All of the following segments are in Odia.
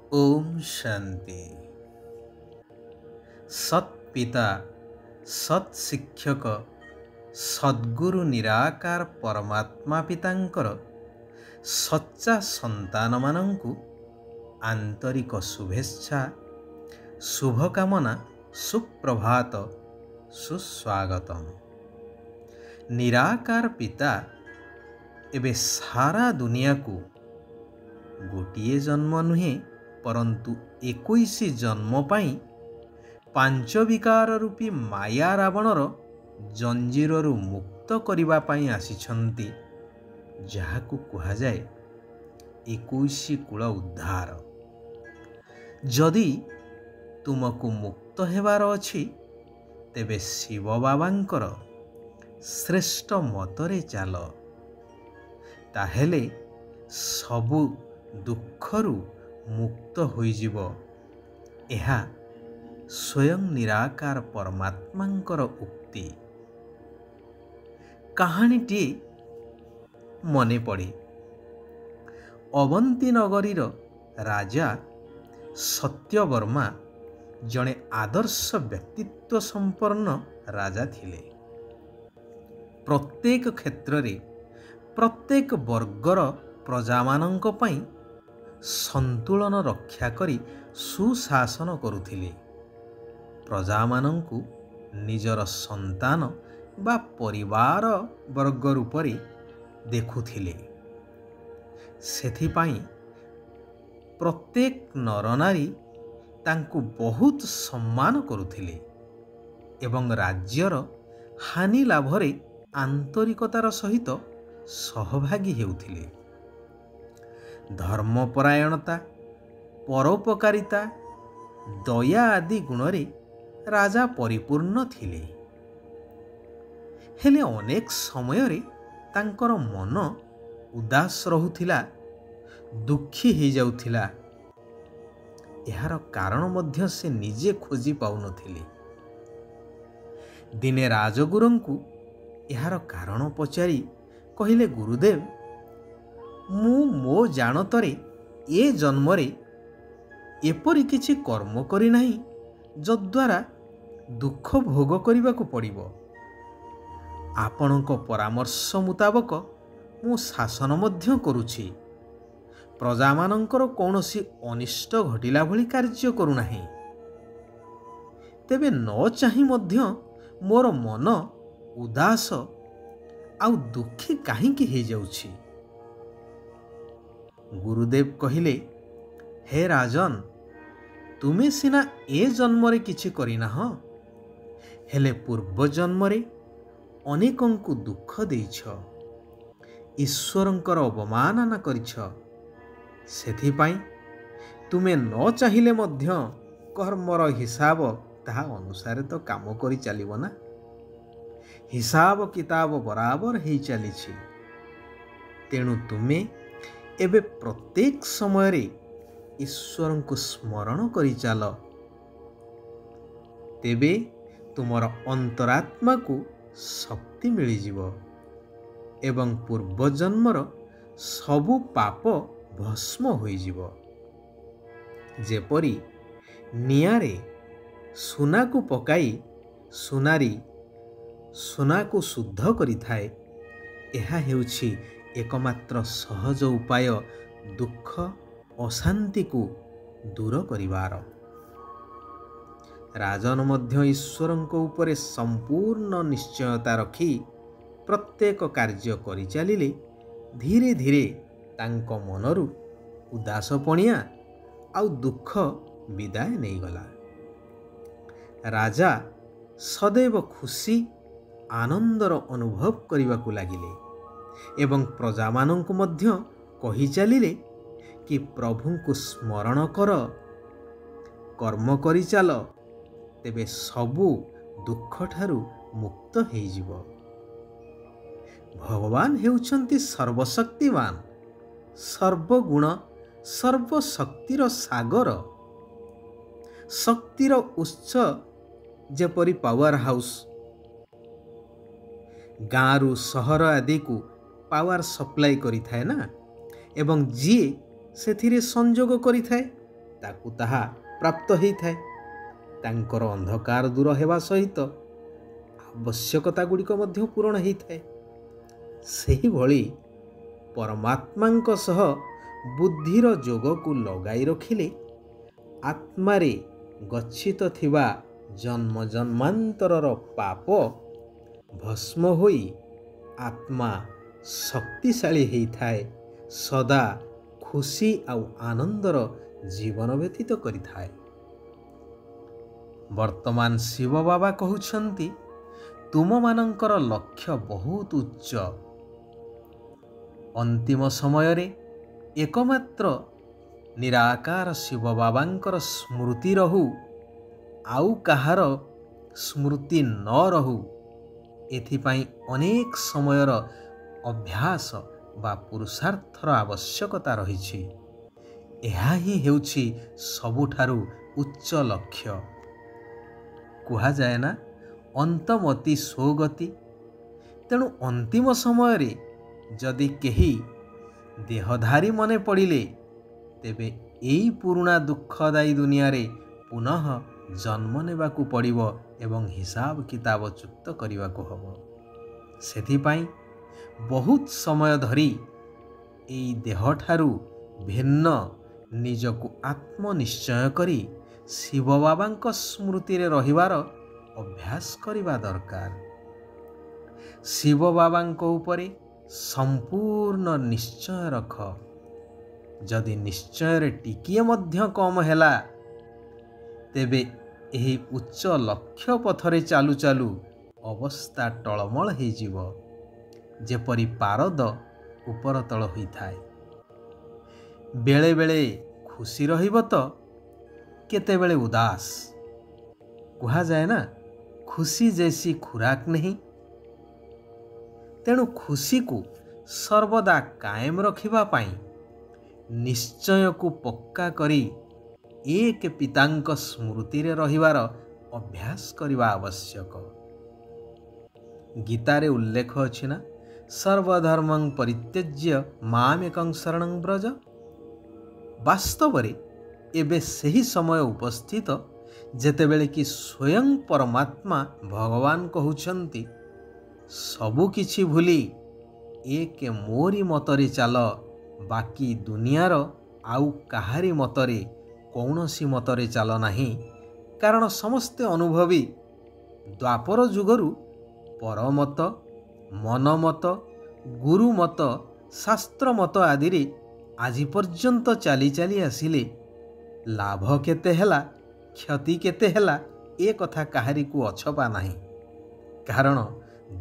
ଓମ୍ ଶାନ୍ତି। ସତ୍ ପିତା, ସତ୍ ଶିକ୍ଷକ, ସଦ୍ଗୁରୁ ନିରାକାର ପରମାତ୍ମା ପିତାଙ୍କର ସଚ୍ଚା ସନ୍ତାନମାନଙ୍କୁ ଆନ୍ତରିକ ଶୁଭେଚ୍ଛା, ଶୁଭକାମନା, ସୁପ୍ରଭାତ, ସୁସ୍ୱାଗତମ। ନିରାକାର ପିତା ଏବେ ସାରା ଦୁନିଆକୁ ଗୋଟିଏ ଜନ୍ମ ନୁହେଁ, ପରନ୍ତୁ 21 ଜନ୍ମ ପାଇଁ ପାଞ୍ଚ ବିକାର ରୂପୀ ମାୟା ରାବଣର ଜଞ୍ଜିରରୁ ମୁକ୍ତ କରିବା ପାଇଁ ଆସିଛନ୍ତି, ଯାହାକୁ କୁହାଯାଏ 21 କୁଳ ଉଦ୍ଧାର। ଯଦି ତୁମକୁ ମୁକ୍ତ ହେବାର ଅଛି, ତେବେ ଶିବ ବାବାଙ୍କର ଶ୍ରେଷ୍ଠ ମତରେ ଚାଲ, ତାହେଲେ ସବୁ ଦୁଃଖରୁ ମୁକ୍ତ ହୋଇଯିବ। ଏହା ସ୍ୱୟଂ ନିରାକାର ପରମାତ୍ମାଙ୍କର ଉକ୍ତି। କାହାଣୀଟିଏ ମନେ ପଡ଼େ। ଅବନ୍ତୀ ନଗରୀର ରାଜା ସତ୍ୟବର୍ମା ଜଣେ ଆଦର୍ଶ ବ୍ୟକ୍ତିତ୍ୱ ସମ୍ପନ୍ନ ରାଜା ଥିଲେ। ପ୍ରତ୍ୟେକ କ୍ଷେତ୍ରରେ ପ୍ରତ୍ୟେକ ବର୍ଗର ପ୍ରଜାମାନଙ୍କ ପାଇଁ ସନ୍ତୁଳନ ରକ୍ଷା କରି ସୁଶାସନ କରୁଥିଲେ। ପ୍ରଜାମାନଙ୍କୁ ନିଜର ସନ୍ତାନ ବା ପରିବାର ବର୍ଗ ରୂପରେ ଦେଖୁଥିଲେ। ସେଥିପାଇଁ ପ୍ରତ୍ୟେକ ନରନାରୀ ତାଙ୍କୁ ବହୁତ ସମ୍ମାନ କରୁଥିଲେ ଏବଂ ରାଜ୍ୟର ହାନି ଲାଭରେ ଆନ୍ତରିକତାର ସହିତ ସହଭାଗୀ ହେଉଥିଲେ। ଧର୍ମପରାୟଣତା, ପରୋପକାରିତା, ଦୟା ଆଦି ଗୁଣରେ ରାଜା ପରିପୂର୍ଣ୍ଣ ଥିଲେ। ହେଲେ ଅନେକ ସମୟରେ ତାଙ୍କର ମନ ଉଦାସ ରହୁଥିଲା, ଦୁଃଖୀ ହେଇଯାଉଥିଲା। ଏହାର କାରଣ ମଧ୍ୟ ସେ ନିଜେ ଖୋଜି ପାଉନଥିଲେ। ଦିନେ ରାଜଗୁରୁଙ୍କୁ ଏହାର କାରଣ ପଚାରି କହିଲେ, ଗୁରୁଦେବ, ମୁଁ ମୋ ଜାଣତରେ ଏ ଜନ୍ମରେ ଏପରି କିଛି କର୍ମ କରିନାହିଁ ଯଦ୍ୱାରା ଦୁଃଖ ଭୋଗ କରିବାକୁ ପଡ଼ିବ। ଆପଣଙ୍କ ପରାମର୍ଶ ମୁତାବକ ମୁଁ ଶାସନ ମଧ୍ୟ କରୁଛି। ପ୍ରଜାମାନଙ୍କର କୌଣସି ଅନିଷ୍ଟ ଘଟିଲା ଭଳି କାର୍ଯ୍ୟ କରୁନାହିଁ। ତେବେ ନ ଚାହିଁ ମଧ୍ୟ ମୋର ମନ ଉଦାସ ଆଉ ଦୁଃଖୀ କାହିଁକି ହେଇଯାଉଛି? ଗୁରୁଦେବ କହିଲେ, ହେ ରାଜନ, ତୁମେ ସିନା ଏ ଜନ୍ମରେ କିଛି କରିନାହଁ, ହେଲେ ପୂର୍ବ ଜନ୍ମରେ ଅନେକଙ୍କୁ ଦୁଃଖ ଦେଇଛ, ଈଶ୍ୱରଙ୍କର ଅବମାନନା କରିଛ। ସେଥିପାଇଁ ତୁମେ ନ ଚାହିଁଲେ ମଧ୍ୟ କର୍ମର ହିସାବ ତାହା ଅନୁସାରେ ତ କାମ କରି ଚାଲିବ ନା। ହିସାବ କିତାବ ବରାବର ହେଇ ଚାଲିଛି। ତେଣୁ ତୁମେ ଏବେ ପ୍ରତ୍ୟେକ ସମୟରେ ଈଶ୍ୱରଙ୍କୁ ସ୍ମରଣ କରି ଚାଲ, ତେବେ ତୁମର ଅନ୍ତରାତ୍ମାକୁ ଶକ୍ତି ମିଳିଯିବ ଏବଂ ପୂର୍ବଜନ୍ମର ସବୁ ପାପ ଭସ୍ମ ହୋଇଯିବ। ଯେପରି ନିଆଁରେ ସୁନାକୁ ପକାଇ ସୁନାରୀ ସୁନାକୁ ଶୁଦ୍ଧ କରିଥାଏ, ଏହା ହେଉଛି ଏକମାତ୍ର ସହଜ ଉପାୟ ଦୁଃଖ ଅଶାନ୍ତିକୁ ଦୂର କରିବାର। ରାଜନ ମଧ୍ୟ ଈଶ୍ୱରଙ୍କ ଉପରେ ସମ୍ପୂର୍ଣ୍ଣ ନିଶ୍ଚୟତା ରଖି ପ୍ରତ୍ୟେକ କାର୍ଯ୍ୟ କରିଚାଲିଲେ। ଧୀରେ ଧୀରେ ତାଙ୍କ ମନରୁ ଉଦାସପଣିଆ ଆଉ ଦୁଃଖ ବିଦାୟ ନେଇଗଲା। ରାଜା ସଦୈବ ଖୁସି ଆନନ୍ଦର ଅନୁଭବ କରିବାକୁ ଲାଗିଲେ ଏବଂ ପ୍ରଜାମାନଙ୍କୁ ମଧ୍ୟ କହି ଚାଲିଲେ କି ପ୍ରଭୁଙ୍କୁ ସ୍ମରଣ କର, କର୍ମ କରିଚାଲ, ତେବେ ସବୁ ଦୁଃଖଠାରୁ ମୁକ୍ତ ହେଇଯିବ। ଭଗବାନ ହେଉଛନ୍ତି ସର୍ବଶକ୍ତିବାନ, ସର୍ବଗୁଣ ସର୍ବଶକ୍ତିର ସାଗର, ଶକ୍ତିର ଉତ୍ସ। ଯେପରି ପାୱାର ହାଉସ୍ ଗାଁରୁ ସହର ଆଦିକୁ ପାୱାର ସପ୍ଲାଇ କରିଥାଏ ନା, ଏବଂ ଯିଏ ସେଥିରେ ସଂଯୋଗ କରିଥାଏ ତାକୁ ତାହା ପ୍ରାପ୍ତ ହେଇଥାଏ। ତାଙ୍କର ଅନ୍ଧକାର ଦୂର ହେବା ସହିତ ଆବଶ୍ୟକତା ଗୁଡ଼ିକ ମଧ୍ୟ ପୂରଣ ହେଇଥାଏ। ସେହିଭଳି ପରମାତ୍ମାଙ୍କ ସହ ବୁଦ୍ଧିର ଯୋଗକୁ ଲଗାଇ ରଖିଲେ ଆତ୍ମାରେ ଗଚ୍ଛିତ ଥିବା ଜନ୍ମ ଜନ୍ମାନ୍ତରର ପାପ ଭସ୍ମ ହୋଇ ଆତ୍ମା ଶକ୍ତିଶାଳୀ ହେଇଥାଏ, ସଦା ଖୁସି ଆଉ ଆନନ୍ଦର ଜୀବନ ବ୍ୟତୀତ କରିଥାଏ। ବର୍ତ୍ତମାନ ଶିବ ବାବା କହୁଛନ୍ତି, ତୁମମାନଙ୍କର ଲକ୍ଷ୍ୟ ବହୁତ ଉଚ୍ଚ। ଅନ୍ତିମ ସମୟରେ ଏକମାତ୍ର ନିରାକାର ଶିବ ବାବାଙ୍କର ସ୍ମୃତି ରହୁ, ଆଉ କାହାର ସ୍ମୃତି ନ ରହୁ, ଏଥିପାଇଁ ଅନେକ ସମୟର ଅଭ୍ୟାସ ବା ପୁରୁଷାର୍ଥର ଆବଶ୍ୟକତା ରହିଛି। ଏହା ହିଁ ହେଉଛି ସବୁଠାରୁ ଉଚ୍ଚ ଲକ୍ଷ୍ୟ। କୁହାଯାଏ ନା, ଅନ୍ତମତି ସ୍ୱଗତି। ତେଣୁ ଅନ୍ତିମ ସମୟରେ ଯଦି କେହି ଦେହଧାରୀ ମନେ ପଡ଼ିଲେ, ତେବେ ଏଇ ପୁରୁଣା ଦୁଃଖଦାୟୀ ଦୁନିଆରେ ପୁନଃ ଜନ୍ମ ନେବାକୁ ପଡ଼ିବ ଏବଂ ହିସାବ କିତାବ ଚୁକ୍ତ କରିବାକୁ ହେବ। ସେଥିପାଇଁ ବହୁତ ସମୟ ଧରି ଏଇ ଦେହଠାରୁ ଭିନ୍ନ ନିଜକୁ ଆତ୍ମନିଶ୍ଚୟ କରି ଶିବ ବାବାଙ୍କ ସ୍ମୃତିରେ ରହିବାର ଅଭ୍ୟାସ କରିବା ଦରକାର। ଶିବ ବାବାଙ୍କ ଉପରେ ସମ୍ପୂର୍ଣ୍ଣ ନିଶ୍ଚୟ ରଖ। ଯଦି ନିଶ୍ଚୟରେ ଟିକିଏ ମଧ୍ୟ କମ୍ ହେଲା, ତେବେ ଏହି ଉଚ୍ଚ ଲକ୍ଷ୍ୟ ପଥରେ ଚାଲୁ ଚାଲୁ ଅବସ୍ଥା ଟଳମଳ ହେଇଯିବ, ଯେପରି ପାରଦ ଉପର ତଳ ହୋଇଥାଏ। ବେଳେବେଳେ ଖୁସି ରହିବ ତ କେତେବେଳେ ଉଦାସ। କୁହାଯାଏ ନା, ଖୁସି ଜେସି ଖୁରାକ ନାହିଁ। ତେଣୁ ଖୁସିକୁ ସର୍ବଦା କାଏମ ରଖିବା ପାଇଁ ନିଶ୍ଚୟକୁ ପକ୍କା କରି ଏକ ପିତାଙ୍କ ସ୍ମୃତିରେ ରହିବାର ଅଭ୍ୟାସ କରିବା ଆବଶ୍ୟକ। ଗୀତାରେ ଉଲ୍ଲେଖ ଅଛି ନା, ସର୍ବଧର୍ମଂ ପରିତ୍ୟଜ୍ୟ ମାମେକଂ ଶରଣଂ ବ୍ରଜ। ବାସ୍ତବରେ ଏବେ ସେହି ସମୟ ଉପସ୍ଥିତ ଯେତେବେଳେ କି ସ୍ୱୟଂ ପରମାତ୍ମା ଭଗବାନ କହୁଛନ୍ତି, ସବୁକିଛି ଭୁଲି ଏକ ମୋରି ମତରେ ଚାଲ, ବାକି ଦୁନିଆର ଆଉ କାହାରି ମତରେ କୌଣସି ମତରେ ଚାଲ ନାହିଁ। କାରଣ ସମସ୍ତେ ଅନୁଭବୀ ଦ୍ୱାପର ଯୁଗରୁ ପରମତ, ମନମତ, ଗୁରୁମତ, ଶାସ୍ତ୍ରମତ ଆଦିରେ ଆଜି ପର୍ଯ୍ୟନ୍ତ ଚାଲି ଚାଲି ଆସିଲେ। ଲାଭ କେତେ ହେଲା, କ୍ଷତି କେତେ ହେଲା, ଏ କଥା କାହାରିକୁ ଅଛପା ନାହିଁ। କାରଣ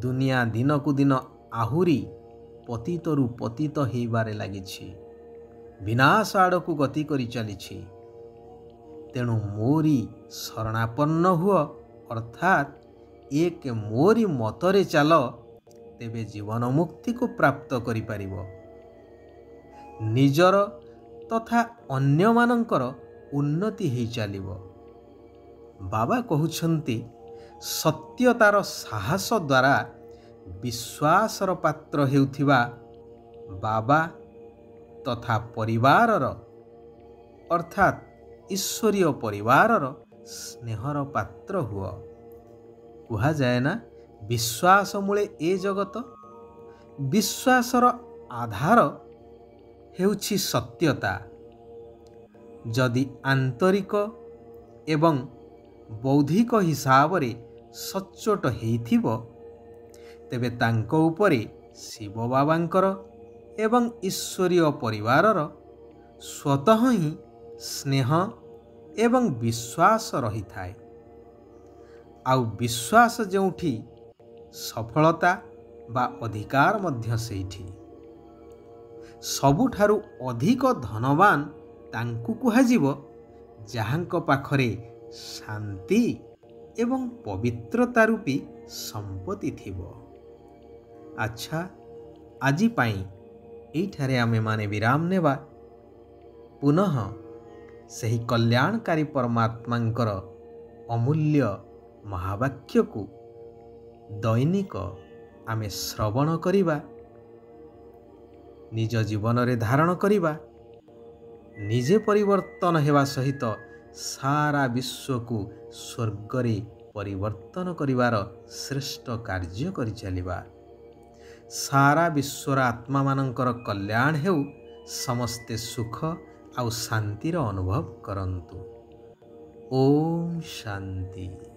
ଦୁନିଆ ଦିନକୁ ଦିନ ଆହୁରି ପତିତରୁ ପତିତ ହେବାରେ ଲାଗିଛି, ବିନାଶ ଆଡ଼କୁ ଗତି କରି ଚାଲିଛି। ତେଣୁ ମୋରି ଶରଣାପନ୍ନ ହୁଅ, ଅର୍ଥାତ୍ ଏକ ମୋରି ମତରେ ଚାଲ, ତେବେ ଜୀବନ ମୁକ୍ତିକୁ ପ୍ରାପ୍ତ କରିପାରିବ। ନିଜର ତଥା ଅନ୍ୟମାନଙ୍କର ଉନ୍ନତି ହେଇ ଚାଲିବ। ବାବା କହୁଛନ୍ତି, ସତ୍ୟତାର ସାହସ ଦ୍ୱାରା ବିଶ୍ୱାସର ପାତ୍ର ହେଉଥିବା ବାବା ତଥା ପରିବାରର, ଅର୍ଥାତ୍ ଈଶ୍ୱରୀୟ ପରିବାରର ସ୍ନେହର ପାତ୍ର ହୁଅ। କୁହାଯାଏ ନା, ବିଶ୍ୱାସ ମୂଳେ ଏ ଜଗତ। ବିଶ୍ୱାସର ଆଧାର ହେଉଛି ସତ୍ୟତା। ଯଦି ଆନ୍ତରିକ ଏବଂ ବୌଦ୍ଧିକ ହିସାବରେ ସଚ୍ଚୋଟ ହେଇଥିବ, ତେବେ ତାଙ୍କ ଉପରେ ଶିବ ବାବାଙ୍କର ଏବଂ ଈଶ୍ୱରୀୟ ପରିବାରର ସ୍ୱତଃ ହିଁ ସ୍ନେହ ଏବଂ ବିଶ୍ୱାସ ରହିଥାଏ। ଆଉ ବିଶ୍ୱାସ ଯେଉଁଠି, ସଫଳତା ବା ଅଧିକାର ମଧ୍ୟ ସେଇଠି। ସବୁଠାରୁ ଅଧିକ ଧନବାନ ତାଙ୍କୁ କୁହାଯିବ ଯାହାଙ୍କ ପାଖରେ ଶାନ୍ତି ଏବଂ ପବିତ୍ରତା ରୂପୀ ସମ୍ପତ୍ତି ଥିବ। ଆଚ୍ଛା, ଆଜି ପାଇଁ ଏଇଠାରେ ଆମେମାନେ ବିରାମ ନେବା। ପୁନଃ ସେହି କଲ୍ୟାଣକାରୀ ପରମାତ୍ମାଙ୍କର ଅମୂଲ୍ୟ ମହାବାକ୍ୟକୁ ଦୈନିକ ଆମେ ଶ୍ରବଣ କରିବା, ନିଜ ଜୀବନରେ ଧାରଣ କରିବା ନିଜେ ପରିବର୍ତ୍ତନ ହେବା ସହିତ ସାରା ବିଶ୍ୱକୁ ସ୍ୱର୍ଗରେ ପରିବର୍ତ୍ତନ କରିବାର ଶ୍ରେଷ୍ଠ କାର୍ଯ୍ୟ କରିଚାଲିବା। ସାରା ବିଶ୍ୱର ଆତ୍ମାମାନଙ୍କର କଲ୍ୟାଣ ହେଉ, ସମସ୍ତେ ସୁଖ ଆଉ ଶାନ୍ତିର ଅନୁଭବ କରନ୍ତୁ। ଓମ୍ ଶାନ୍ତି।